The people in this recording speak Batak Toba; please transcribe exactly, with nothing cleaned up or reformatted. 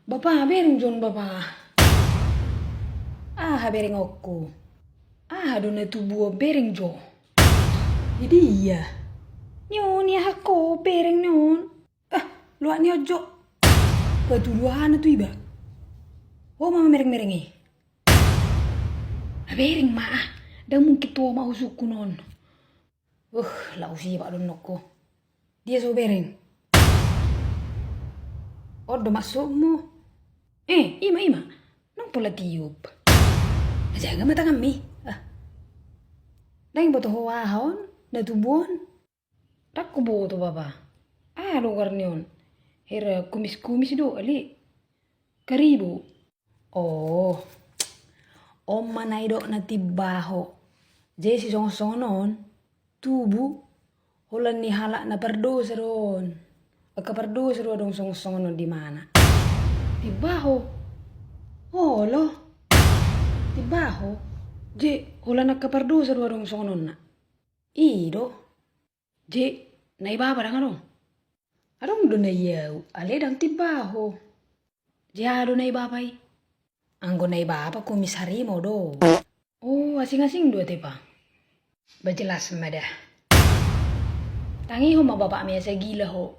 Bapa, bereng jo on, Bapa. Aha berengonku? Aha do na tubu on, bereng jo. Jadi ia. Ni on, ia hako, bereng ni on. Ah, luat ni on jo. Patuduhana tu iba. Ho ma mereng-mereng i. Ah, bereng ma, ah. Ndang mungkin tu ho ma husungkun on. Uh, laos iba do nokku. Dia so bereng. On do maksudmu? Eh, ima, ima. Nang pola tiup. Jaga ma tanganmi. Ah. Ndang iboto ho aha on, na tubu on. Ndang huboto, Bapa. Aha do goar ni on? Hira kumis-kumis do, ale. Karibu. Oh. On ma na nidokna timbaho. Jadi songon-songon on, tubu, holan ni halak na pardosa do on. Angka pardosa do adong songon-songon on di mana. Timbaho. Olo. Timbaho. Jadi holan angka pardosa do adong songon on na. I do. Jadi, nai bapa ndang adong? Adong do nai au, ale ndang timbaho. Jadi aha do nai bapa i? Anggo nai bapa kumis harimau do. Oh, asing-asing do ate, Pa. Ba jelas ma da. Tangihon ma bapakmi asa gila ho.